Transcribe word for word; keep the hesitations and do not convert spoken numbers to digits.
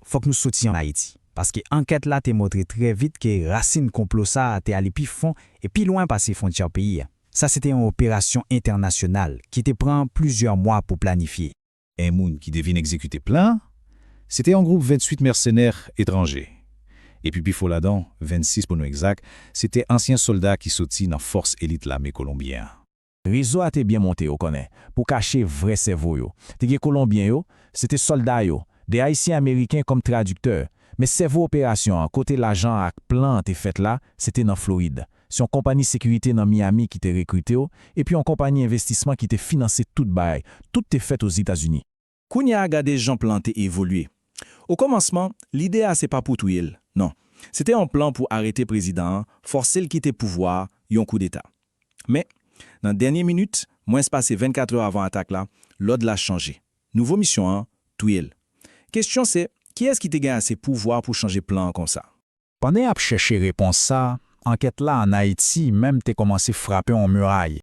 Fòk nou soti ann Ayiti, paske ankèt la te montre trè vit ke rasin konplo sa a te ale pi fon e pi lwen pase fwontyè peyi a. Sa se te yon operasyon entènasyonal ki te pran plizyè mwa pou planifye. E moun ki te vin egzekite plan an, se te yon gwoup venntuit mèsenè etranje. Epi pi fò ladan, vennsis pou nou egzak, se te ansyen sòlda ki soti nan fòs elit lame kolonbyen an. Rezo a te byen monte, ou konnen, pou kache vrè sèvo yo. Te gen Kolonbyen yo, se te sòlda yo, de Ayisyen Ameriken kòm tradiktè, men sèvo operasyon an, kote lajan ak plan an te fèt la, se te nan Florid. Se yon konpanyi sekirite nan Miami ki te rekrite w, epi yon konpanyi envestisman ki te finanse tout bagay. Tout te fèt Ozetazini. Kounye a, gade jan plan an te evolye. Okòmansman, lide a se pa pou touye l, non. Se te yon plan pou arete prezidan an, fòse l kite pouvwa a, yon koudeta. Men, nan dènye minit, mwens pase vennkat è avan atak la, lòd la chanje. Nouvo misyon an, touye l. Kesyon se, kiyès ki te gen ase pouvwa pou chanje plan an konsa? Pandan y ap chèche repons sa, ankèt la ann Ayiti menm te kòmanse frape yon miray.